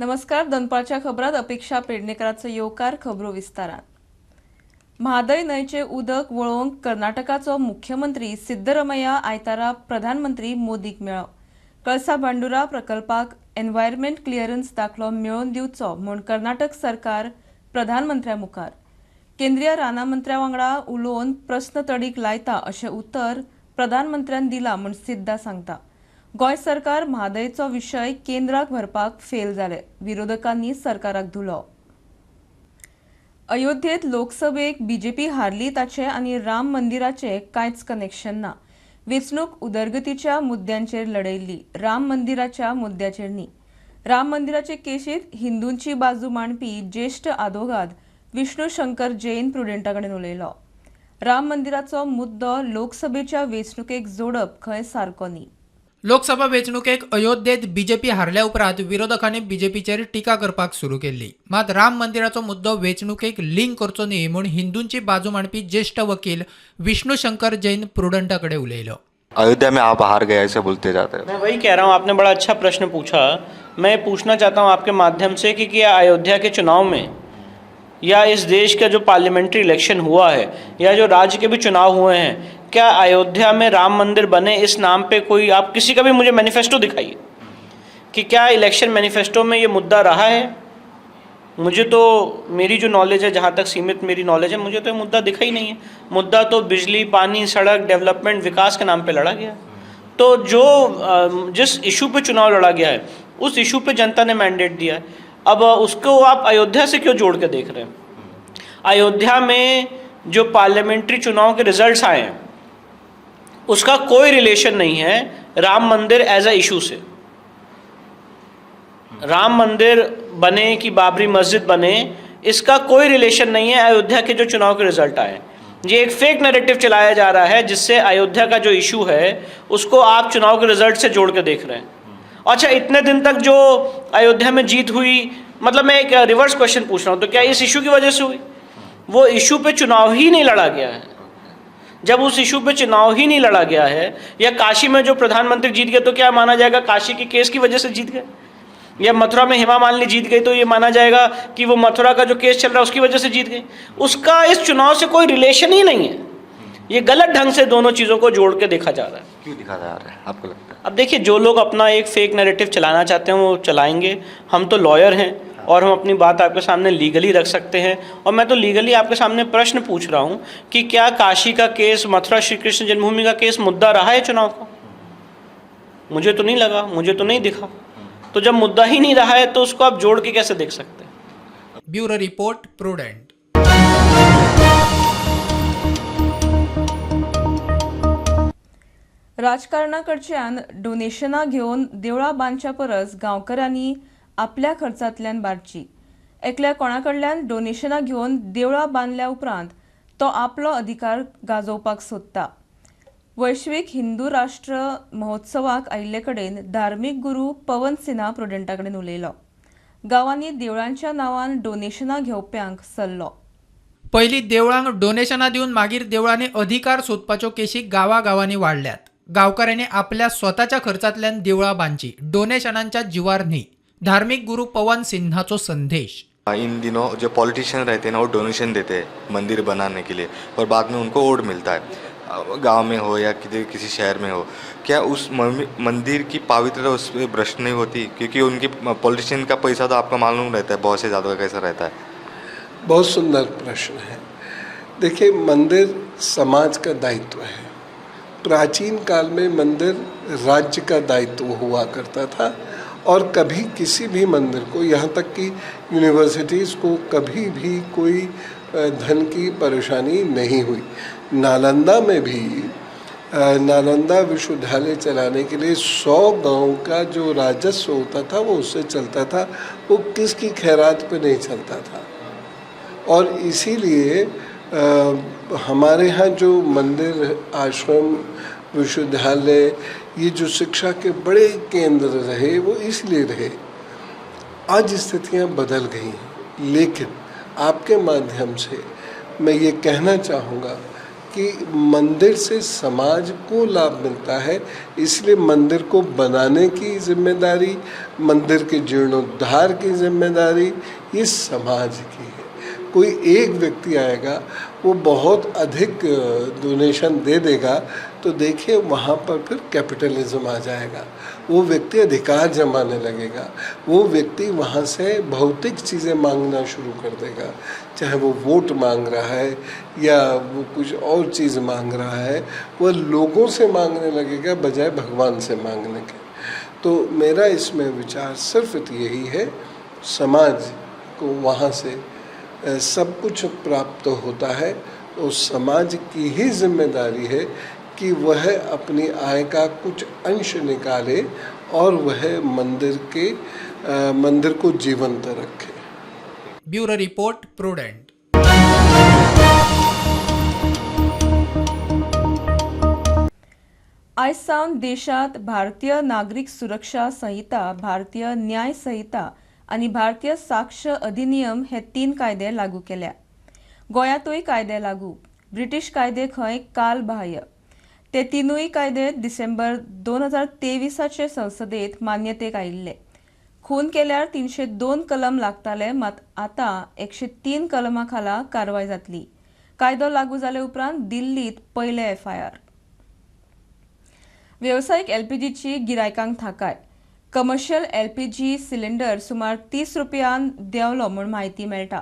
नमस्कार, दनपारच्या खबरात अपेक्षा पेडणेकराचो येवकार. खबरो विस्तारान. म्हादय न्हंयचें उदक वळोवंक कर्नाटकाचो मुख्यमंत्री सिद्धरमय्या आयतारा प्रधानमंत्री मोदीक मेळ्ळो. कळसा भांडुरा प्रकल्पाक एनवायरमेंट क्लियरन्स दाखलो मेळोवन दिवचो म्हूण कर्नाटक सरकार प्रधानमंत्र्या मुखार. केंद्रीय रानां मंत्र्या वांगडा उलोवन प्रस्न तडीक लायता अशें उतर प्रधानमंत्र्यान दिलां म्हूण सिद्धा सांगता. गोंय सरकार म्हादयचो विशय केंद्राक व्हरपाक फेल जाले. विरोधकांनी सरकाराक धुलो. अयोध्येत लोकसभेक बीजेपी हारली ताचे आनी राम मंदिराचे कांयच कनेक्शन ना. वेंचणूक उदरगतीच्या मुद्द्यांचेर लढयल्ली, राम मंदिराच्या मुद्द्याचेर न्ही. राम मंदिराचे केशीत हिंदूंची बाजू मांडपी ज्येश्ठ आदोगाद विष्णू शंकर जैन प्रुडंटा कडेन उलयलो. राम मंदिराचो मुद्दो लोकसभेच्या वेंचणुकेक जोडप खंय सारको न्ही. लोकसभा वेंचणुकेक अयोध्येत बीजेपी हारल्या उपरांत विरोधकांनी बीजेपीचेर टिका करपाक सुरू केल्ली. मात राम मंदिराचो मुद्दो वेंचणुकेक लिंक करचो न्ही म्हूण हिंदूंची बाजू मांडपी ज्येश्ठ वकील विष्णू शंकर जैन प्रुडंटा कडेन उलयलो. अयोध्या में आप हार गए ऐसे बोलते जाते हैं. मैं वही कह रहा हूँ, आपने बड़ा अच्छा प्रश्न पूछा. मैं पूछना चाहता हूँ आपके माध्यम से कि क्या अयोध्या के चुनाव में या इस देश का जो पार्लियामेंट्री इलेक्शन हुआ है या जो राज्य के भी चुनाव हुए हैं, क्या अयोध्या में राम मंदिर बने इस नाम पे कोई आप किसी का भी मुझे मैनिफेस्टो दिखाइए कि क्या इलेक्शन मैनिफेस्टो में ये मुद्दा रहा है. मुझे तो मेरी जो नॉलेज है, जहाँ तक सीमित मेरी नॉलेज है, मुझे तो ये मुद्दा दिखा ही नहीं है. मुद्दा तो बिजली, पानी, सड़क, डेवलपमेंट, विकास के नाम पे लड़ा गया. तो जो जिस इशू पे चुनाव लड़ा गया है उस इशू पे जनता ने मैंडेट दिया है. अब उसको आप अयोध्या से क्यों जोड़ के देख रहे हैं? अयोध्या में जो पार्लियामेंट्री चुनाव के रिजल्ट्स आए हैं उसका कोई रिलेशन नहीं है राम मंदिर एज अ इशू से. राम मंदिर बने कि बाबरी मस्जिद बने, इसका कोई रिलेशन नहीं है अयोध्या के जो चुनाव के रिजल्ट आए. ये एक फेक नैरेटिव चलाया जा रहा है जिससे अयोध्या का जो इशू है उसको आप चुनाव के रिजल्ट से जोड़ के देख रहे हैं. अच्छा, इतने दिन तक जो अयोध्या में जीत हुई, मतलब मैं एक रिवर्स क्वेश्चन पूछ रहा हूँ, तो क्या इस इशू की वजह से हुई? वो इशू पे चुनाव ही नहीं लड़ा गया है. जब उस इशू पे चुनाव ही नहीं लड़ा गया है, या काशी में जो प्रधानमंत्री जीत गए तो क्या माना जाएगा काशी के केस की वजह से जीत गए? या मथुरा में हेमा मालिनी जीत गई तो ये माना जाएगा कि वो मथुरा का जो केस चल रहा है उसकी वजह से जीत गई? उसका इस चुनाव से कोई रिलेशन ही नहीं है. ये गलत ढंग से दोनों चीज़ों को जोड़ के देखा जा रहा है. क्यों दिखा जा रहा है आपको लगता है? अब देखिए, जो लोग अपना एक फेक नैरेटिव चलाना चाहते हैं वो चलाएंगे. हम तो लॉयर हैं और हम अपनी बात आपके सामने लीगली रख सकते हैं. और मैं तो लीगली आपके सामने प्रश्न पूछ रहा हूँ कि क्या काशी का केस, मथुरा श्री कृष्ण जन्मभूमि का केस मुद्दा रहा है चुनाव का? मुझे तो नहीं लगा, मुझे तो नहीं दिखा. तो जब मुद्दा ही नहीं रहा है तो उसको आप जोड़ के कैसे देख सकते हैं? Bureau report, Prudent. राजकारणा कडच्यान डोनेशनां घेवन देवळां बांदच्या परस गांवकऱ्यांनी आपल्या खर्चांतल्यान बांदची. एकल्या कोणा कडल्यान डोनेशनां घेवन देवळां बांदल्या उपरांत तो आपलो अधिकार गाजोवपाक सोदता. वैश्वीक हिंदू राष्ट्र महोत्सवाक आयिल्ले कडेन धार्मीक गुरू पवन सिन्हा प्रुडंटा कडेन उलयलो. गांवांनी देवळांच्या नांवान डोनेशनां घेवप्यांक सल्लो. पयलीं देवळांक डोनेशनां दिवन मागीर देवळांनी अधिकार सोदपाच्यो केशी गांवागांवांनी वाडल्यात. गांवकारांनी आपल्या स्वताच्या खर्चांतल्यान देवळां बांदची, डोनेशनांच्या जिवार न्ही. धार्मीक गुरू पवन सिन्हाचो संदेश. इन दिनों जो पॉलिटिशियन रहते हैं ना, वो डोनेशन देते हैं मंदिर बनाने के लिए और बाद में उनको वोट मिलता है. गांव में हो या किसी किसी शहर में हो, क्या उस मंदिर की पवित्रता उस पर भ्रष्ट नहीं होती? क्योंकि उनकी पॉलिटिशियन का पैसा तो आपको मालूम रहता है, बहुत से ज़्यादा कैसा रहता है. बहुत सुंदर प्रश्न है. देखिए, मंदिर समाज का दायित्व है. प्राचीन काल में मंदिर राज्य का दायित्व हुआ करता था और कभी किसी भी मंदिर को, यहाँ तक कि यूनिवर्सिटीज़ को कभी भी कोई धन की परेशानी नहीं हुई. नालंदा में भी नालंदा विश्वविद्यालय चलाने के लिए 100 गांव का जो राजस्व होता था वो उससे चलता था, वो किसकी खैरात पे नहीं चलता था. और इसीलिए हमारे यहाँ जो मंदिर, आश्रम, विश्वविद्यालय, ये जो शिक्षा के बड़े केंद्र रहे वो इसलिए रहे. आज स्थितियाँ बदल गई हैं, लेकिन आपके माध्यम से मैं ये कहना चाहूँगा कि मंदिर से समाज को लाभ मिलता है, इसलिए मंदिर को बनाने की जिम्मेदारी, मंदिर के जीर्णोद्धार की जिम्मेदारी ये समाज की है। कोई एक व्यक्ति आएगा, वो बहुत अधिक डोनेशन दे देगा, तो देखिए वहाँ पर फिर कैपिटलिज्म आ जाएगा, वो व्यक्ति अधिकार जमाने लगेगा, वो व्यक्ति वहाँ से भौतिक चीज़ें मांगना शुरू कर देगा, चाहे वो वोट मांग रहा है या वो कुछ और चीज़ मांग रहा है, वह लोगों से मांगने लगेगा बजाय भगवान से मांगने के। तो मेरा इसमें विचार सिर्फ यही है, समाज को वहाँ से सब कुछ प्राप्त होता है और समाज की ही जिम्मेदारी है कि वह अपनी आय का कुछ अंश निकाले और वह मंदिर को जीवंत रखे। Bureau report, Prudent. आयज सावन देशांत भारतीय नागरीक सुरक्षा संहिता, भारतीय न्याय संहिता आनी भारतीय साक्ष अधिनियम हे 3 कायदे लागू केल्या। गोंयांतूय कायदे लागू। ब्रिटीश कायदे खंय काल बाह्य। ते 3 कायदे डिसेंबर 2023 संसदेत मान्यतेक आयिल्ले। खून केल्यार 302 कलम लागताले, मात आतां 103 कलमा खाला कारवाय जातली। कायदो लागू जाले उपरांत दिल्लीत पयले FIR। वेवसायीक LPGची गिरायकांक थाकाय। कमर्शियल LPG सिलिंडर सुमार 30 रुपयान देंवलो म्हूण म्हायती मेळटा।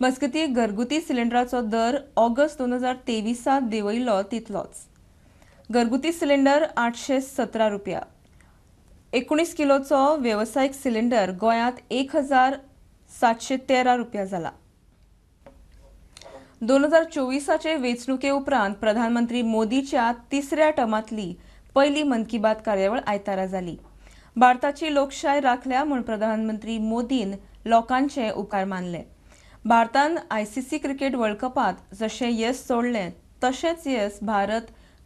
मजगती घरगुती सिलिंडराचो दर ऑगस्ट 2023 देंवयिल्लो तितलोच। घरगुती सिलिंडर 817 रुपया। 19 किलोचो वेवसायीक सिलिंडर गोंयांत 1713 रुपया जाला। 2024 वेंचणुके उपरांत प्रधानमंत्री मोदीच्या तिसऱ्या टर्मांतली पयली मन की बात कार्यावळ आयतारा जाली। भारताची लोकशाय राखल्या म्हूण प्रधानमंत्री मोदीन लोकांचे उपकार मानले। भारतान ICC cricket world कपांत जशें येस जोडलें तशेंच येस भारत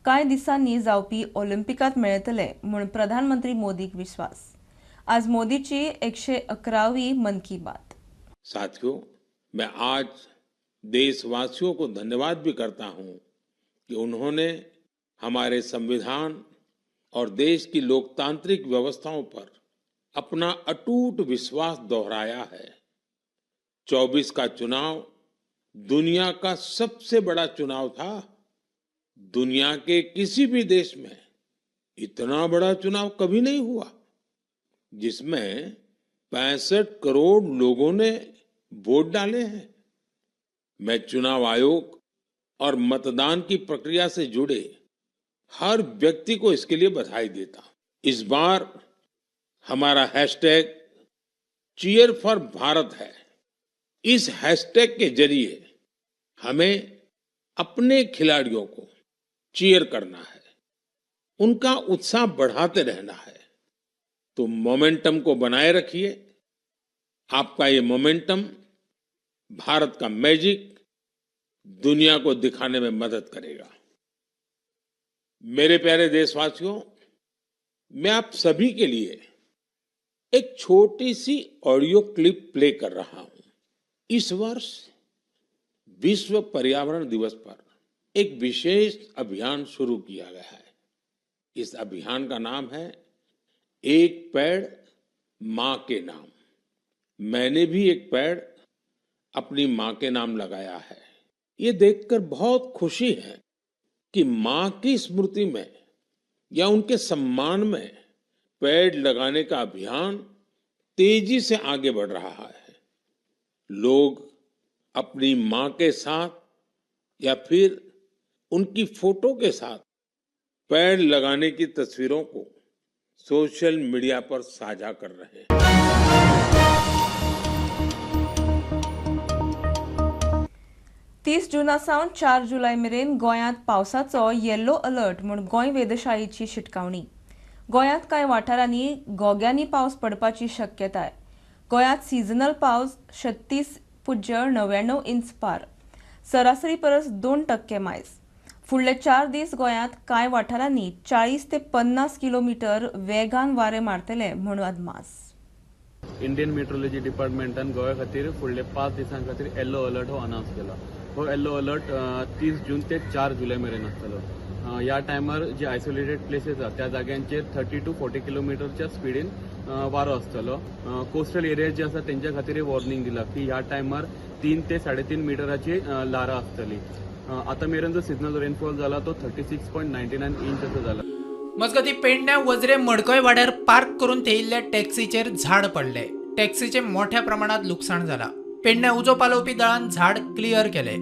कांय दिसांनी जावपी ऑलिम्पिकांत मेळटले म्हूण प्रधानमंत्री मोदीक विश्वास। आज मोदीची 111वी मन की बात। साथियों, मैं आज देशवासियों को धन्यवाद भी करता हूं कि उन्होंने हमारे संविधान और देश की लोकतांत्रिक व्यवस्थाओं पर अपना अटूट विश्वास दोहराया है। 24 का चुनाव दुनिया का सबसे बड़ा चुनाव था। दुनिया के किसी भी देश में इतना बड़ा चुनाव कभी नहीं हुआ जिसमें 65 करोड़ लोगों ने वोट डाले हैं। मैं चुनाव आयोग और मतदान की प्रक्रिया से जुड़े हर व्यक्ति को इसके लिए बधाई देता हूं। इस बार हमारा हैशटैग चीयर फॉर भारत है। इस हैशटैग के जरिए हमें अपने खिलाड़ियों को चीयर करना है, उनका उत्साह बढ़ाते रहना है। तो मोमेंटम को बनाए रखिए। आपका ये मोमेंटम भारत का मैजिक दुनिया को दिखाने में मदद करेगा। मेरे प्यारे देशवासियों, मैं आप सभी के लिए एक छोटी सी ऑडियो क्लिप प्ले कर रहा हूं। इस वर्ष विश्व पर्यावरण दिवस पर एक विशेष अभियान शुरू किया गया है। इस अभियान का नाम है एक पेड़ मां के नाम। मैंने भी एक पेड़ अपनी मां के नाम लगाया है। ये देखकर बहुत खुशी है कि मां की स्मृति में या उनके सम्मान में पेड़ लगाने का अभियान तेजी से आगे बढ़ रहा है। लोग अपनी मां के साथ या फिर उनकी फोटो के साथ पेड़ लगाने की तस्वीरों को सोशल मीडिया पर साझा कर रहे हैं। 30 जूना सावन 4 जुलय मेरेन गोंयांत पावसाचो येल्लो अलर्ट म्हूण गोंय वेधशाळेची शिटकावणी। गोंयांत कांय वाठारांनी घोग्यांनी पावस पडपाची शक्यताय। गोंयांत सिजनल पावस 36.99 इंच पार, सरासरी परस 2% मायज। फुडले 4 दीस गोंयांत कांय वाठारांनी 40 ते 50 किलोमिटर वेगान वारें मारतले म्हूण अदमास। इंडियन मेट्रोलॉजी डिपार्टमेंटान गोंया खातीर फुडले 5 दिसां खातीर येल्लो अलर्ट हो अनावन्स केला। हो येल्लो अलर्ट 30 जून ते 4 जुलय मेरेन आसतलो. ह्या टायमार जे आयसोलेटेड प्लेसीस आसा त्या जाग्यांचेर 30 to 40 किलोमिटरच्या स्पिडीन वारो आसतलो. कोस्टल एरिया जे आसा तेंच्या खातीर वॉर्निंग दिला की ह्या टायमार 3 ते 3.5 मिटराची ल्हारां आसतली. आतां मेरेन जो सिजनल रेनफॉल जाला तो 36.99 इंच असो जाला. मजगतीं पेडण्या वजरे मडकय वाड्यार पार्क करून थेयिल्ल्या टॅक्सीचेर झाड पडले. टॅक्सीचे मोठ्या प्रमाणात लुकसाण जाला. पेडण्या उजो पालोवपी दळान झाड क्लियर केले.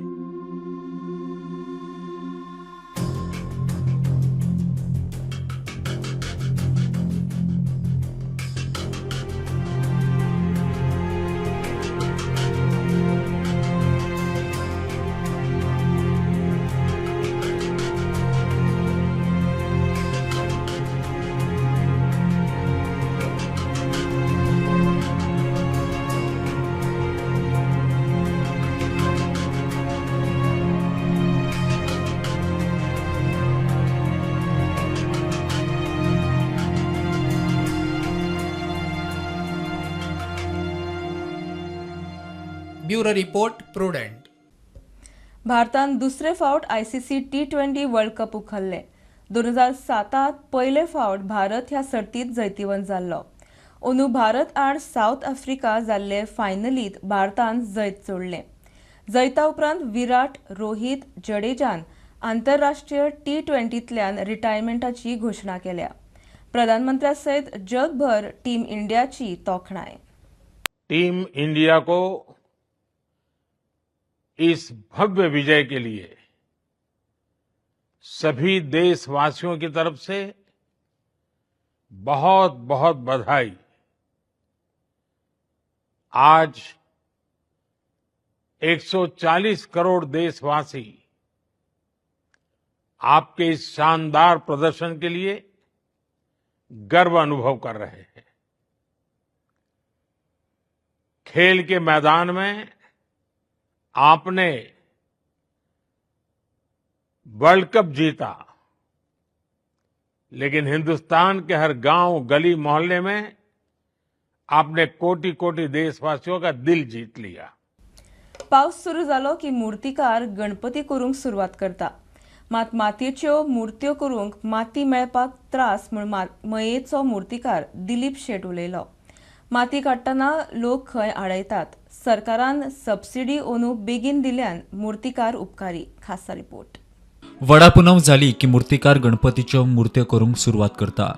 Bureau report, Prudent. भारतान दुसरे फावट ICC T20 world cup उखल्ले. 2007 पयले फावट भारत ह्या सर्तीत जैतिवंत जाल्लो. अंदू भारत आड सावथ आफ्रिका जाल्ले फायनलीत भारतान जैत जोडलें. जैता उपरांत विराट, रोहित, जडेजान आंतरराष्ट्रीय T20तल्यान रिटायरमेंटाची घोशणा केल्या. प्रधानमंत्र्या सयत जगभर टीम इंडियाची तोखणाय. टीम इंडिया को इस भव्य विजय के लिए सभी देशवासियों की तरफ से बहुत बहुत बधाई. आज 140 करोड़ देशवासी आपके इस शानदार प्रदर्शन के लिए गर्व अनुभव कर रहे हैं. खेल के मैदान में आपने वर्ल्ड कप जीता, लेकिन हिंदुस्तान के हर गांव, गली, मोहल्ले में आपने कोटि कोटि देशवासियों का दिल जीत लिया. पावस सुरू जालो की मूर्तिकार गणपती करूंक सुरवात करता. मात मातयेच्यो मूर्त्यो करूंक माती मेळपाक त्रास म्हूण मयेचो मूर्तिकार दिलीप शेट उलयलो. माती काडटना लोक खंय आडयतात. सरकारान सबसिडी अंदू बेगीन दिल्यान मूर्तिकार उपकारी. खासा रिपोर्ट. वडा पुनव जाली की मूर्तिकार गणपतीच्यो मूर्त्यो करूंक सुरवात करता.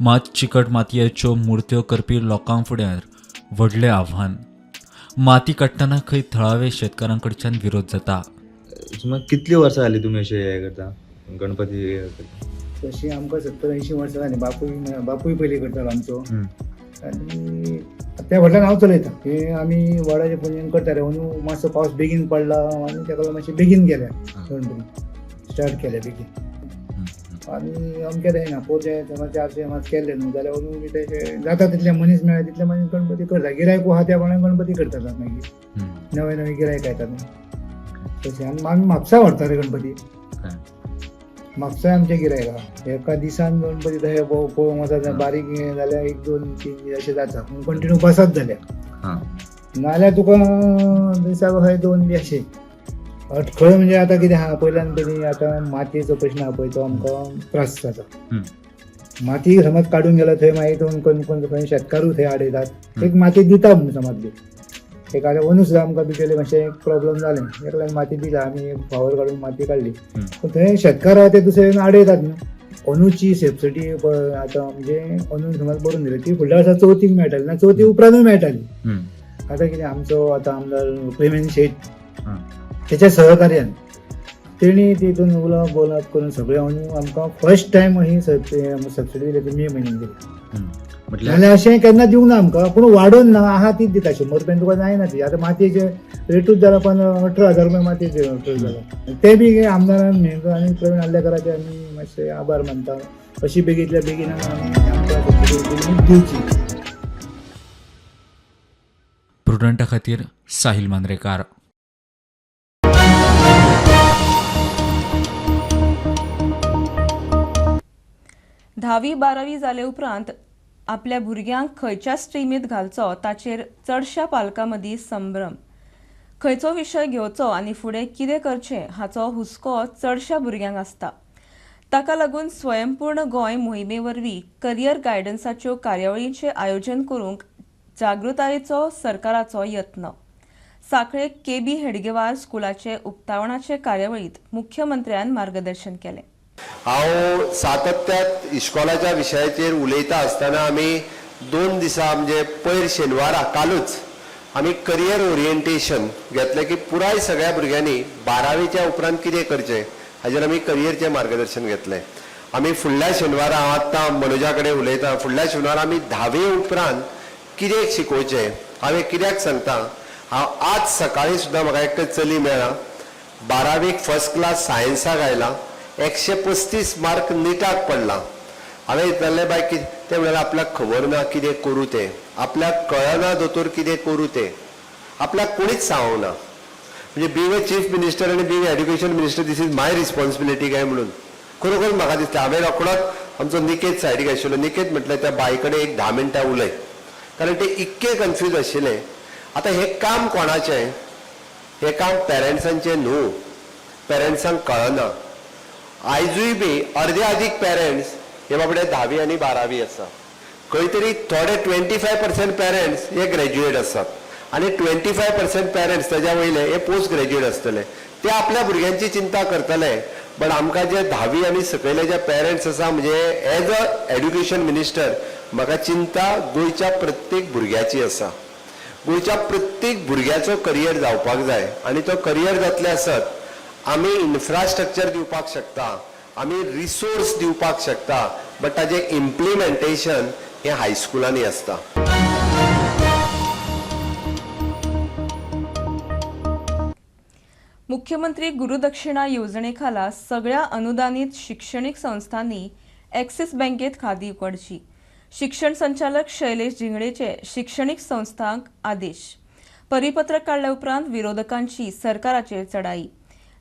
मात चिकट मातयेच्यो मूर्त्यो करपी लोकां फुड्यार व्हडलें आव्हान. माती काडटना खंय थळावे शेतकारां कडच्यान विरोध जाता. सुमार कितली वर्सां जाली तुमी अशें हें करता गणपती हें करता? तशी आमकां 70-80 वर्सां जालीं. बापूय पयलीं करतालो आमचो आनी त्या व्हडल्यान हांव चलयता. हें आमी वडाचें पुजन करताले. अंदू मातसो पावस बेगीन पडला आनी ताका लागून मातशें बेगीन केल्या गणपती स्टार्ट केल्या बेगीन. आनी अमकें जायना पोरचें समज 400 मात केल्ले न्हू जाल्यार अंदू बी तेशें जाता तितले मनीस मेळ्ळे तितले मनीस गणपती करता. गिरायक आहा त्या प्रमाणे गणपती करतात मागीर. नवे नवे गिरायक येतात न्हू तशें. आनी आमी म्हापसा व्हरता रे गणपती. म्हापसा आमचें गिरायक आहा. एका दिसान गणपती तशें पळोवंक वचत बारीक जाल्यार 1, 2, 3 अशें जाता. पूण कंटिन्यू बसत जाल्यार नाल्यार तुका दिसाक हय 2 बी अशें. अटखळ म्हणजे आतां कितें आहा पयल्यान पयलीं आतां मातयेचो प्रश्न आहा पळय तो आमकां त्रास जाता. माती समज काडून गेलो थंय मागीर कोण कोण खंय शेतकारूय थंय आडयतात. एक माती दिता म्हूण समजली एक आतां अंदू सुद्दां आमकां बिचोले मातशें प्रॉब्लम जालें. एकल्यान माती दिला आमी एक फावर काडून माती काडली पूण थंय शेतकार आहा ते दुसरे आडयतात न्हू. अंदूची सबसिडी आतां म्हणजे अंदू समज बरोवन दिली ती फुडल्या वर्सा चवथीक मेळटाली ना चवथी उपरांतूय मेळटाली. आतां कितें आमचो आतां आमदार प्रेमेंद्र शेट तेच्या सहकार्यान तेणी तितून उलोवप बोलप करून सगळें अंदू आमकां फर्स्ट टायम ही सबसिडी दिली ती मे म्हयन्यान दिली. जाल्यार अशें केन्ना दिवंक ना आमकां पूण वाडोवन ना आहा तीच दिता. 100 रुपयान तुका जायना ती. आतां मातयेचे रेटूच जाला 18,000 रुपया मातयेचे रेटूच जाला. ते बी आमदारान आनी प्रवीण आर्लेकराचे आमी मातशे आभार मानता. अशी बेगींतल्या बेगीन आमी आमकां सबसिडी दिवची. प्रुडंटा खातीर साहिल मांद्रेकार. धावी बारावी जाले उपरांत आपल्या भुरग्यांक खंयच्या स्ट्रीमीत घालचो ताचेर चडश्या पालकां मदीं संभ्रम. खंयचो विशय घेवचो आनी फुडें कितें करचें हाचो हुस्को चडश्या भुरग्यांक आसता. ताका लागून स्वयंपूर्ण गोंय मोहिमे वरवीं करियर गायडन्साच्यो कार्यावळींचें आयोजन करूंक जागृतायेचो सरकाराचो यत्न. सांखळे केबी हेडगेवार स्कुलाचे उक्तावणाचे कार्यावळींत मुख्यमंत्र्यान मार्गदर्शन केलें. हांव सातत्यात इश्कोलाच्या विशयाचेर उलयता आसतना आमी 2 दिसां म्हणजे पयर शेनवारा कालूच आमी करियर ओरिएंटेशन घेतलें की पुराय सगळ्या भुरग्यांनी 12वीच्या उपरांत कितें करचें हाजेर आमी करियरचें मार्गदर्शन घेतलें. आमी फुडल्या शेनवारा, हांव आत्तां मनोजा कडेन उलयतां, फुडल्या शेनवारा आमी 10वी उपरांत कितें शिकोवचें. हांवें कित्याक सांगता, हांव आज सकाळीं सुद्दां म्हाका एक चली मेळ्ळां, 12वीक फर्स्ट क्लास सायन्साक आयला, 135 मार्क निटाक पडला. हांवें विचारलें बाय कितें, तें म्हणल्यार आपल्याक खबर ना कितें करूं तें, आपल्याक कळना दोतोर कितें करूं तें, आपल्याक कोणीच सांगूंक ना. म्हणजे बींग अ चीफ मिनिस्टर आनी being education minister this is my responsibility काय म्हणून खरोखर म्हाका दिसता. हांवें रोखडोच आमचो निकेत सायडीक आशिल्लो, निकेत म्हटलें त्या बाय कडेन एक 10 मिनटां उलय, कारण ते इतके कन्फ्यूज आशिल्ले. आतां हें काम कोणाचें, हें काम पेरंट्सांचें न्हू, पेरंट्सांक कळना. आयजूय बी अर्दे अदीक पेरंट्स हे बाबडे 10वी आनी 12वी आसा, खंय तरी थोडे 25% पेरंट्स हे ग्रॅज्युएट आसात आनी 25% पेरंट्स ताज्या वयले हे पोस्ट ग्रॅज्युएट आसतले, ते आपल्या भुरग्यांची चिंता करतले. बट आमकां जे 10वी आनी सकयले जे पेरंट्स आसा, म्हणजे एज अ एड्युकेशन मिनिस्टर म्हाका चिंता गोंयच्या प्रत्येक भुरग्याची आसा. गोंयच्या प्रत्येक भुरग्याचो करियर जावपाक जाय आनी तो करियर जातले आसत आमी इन्फ्रास्ट्रक्चर दिवपाक शकता, आमी रिसोर्स दिवपाक शकता, बट ताजें इम्प्लिमेंटेशन हें हायस्कुलांनी आसता. मुख्यमंत्री गुरुदक्षिणा येवजणे खाला सगळ्या अनुदानित शिक्षणीक संस्थांनी एक्सिस बँकेत खाती उगडची. शिक्षण संचालक शैलेश झिंगडेचे शिक्षणीक संस्थांक आदेश. परिपत्रक काडल्या उपरांत विरोधकांची सरकाराचेर चढाई.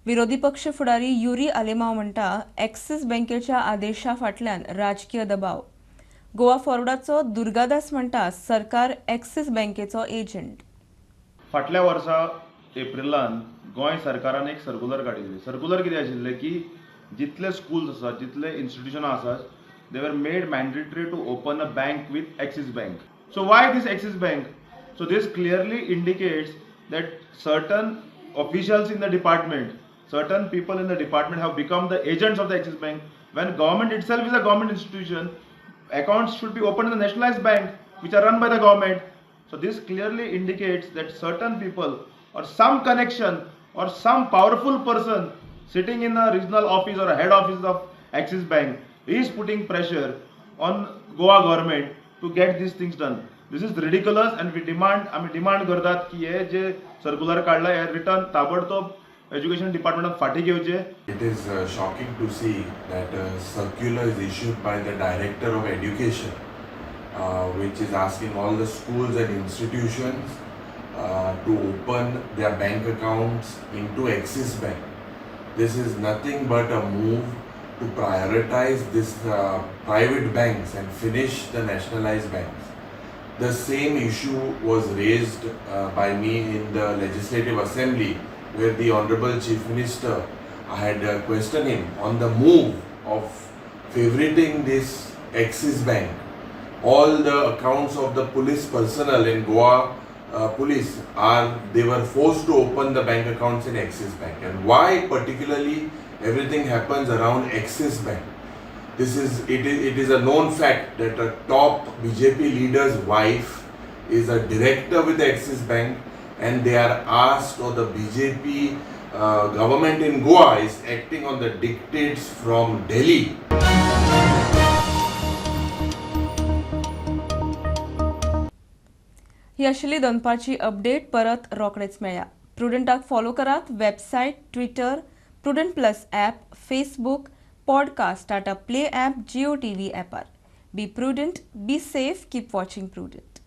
विरोधी पक्ष फुडारी युरी आलेमाव म्हणटा एक्सिस बँकेच्या आदेशा फाटल्यान राजकीय दबाव. गोवा फॉरवर्डाचो दुर्गादास म्हणटा सरकार एक्सिस बँकेचो एजंट. फाटल्या वर्सा एप्रिलान गोंय सरकारान एक सर्कुलर काडिल्लें. सर्कुलर कितें आशिल्लें की जितले स्कूल्स आसात, जितले इन्स्टिट्युशनां आसात, they were made mandatory to open a bank with Axis Bank. So why this Axis Bank? So this clearly indicates that certain officials in the department, certain people in the department have become the agents of the Axis Bank. When government itself is a government institution, accounts should be opened in the nationalized bank which are run by the government. So this clearly indicates that certain people or some connection or some powerful person sitting in a regional office or a head office of Axis Bank is putting pressure on Goa government to get these things done. This is ridiculous and we demand, आमी demand करतात की हे जे circular काडला हे return ताबडतोब education डिपार्टमेंटान फाटीं घेवचे. It is shocking to see that a circular is issued by the Director of Education, which is asking all the schools and institutions to open their bank accounts into Axis Bank. This is nothing but a move to prioritize this private banks and finish the nationalized banks. The same issue was raised by me in the Legislative Assembly, where the Honorable Chief Minister, I had questioned him on the move of favoriting this Axis Bank. All the accounts of the police personnel in Goa police they were forced to open the bank accounts in Axis Bank. And why particularly everything happens around Axis Bank? It is a known fact that a top BJP leader's wife is a director with Axis Bank, and they are asked, or the BJP government in Goa is acting on the dictates from Delhi. ही आशिल्ली दनपारची update. परत रोखडेच मेळया. प्रुडंटाक follow करात website, Twitter, Prudent plus app, Facebook, podcast, Tata Play app, Jio TV ॲपार. Be prudent, be safe, keep watching Prudent.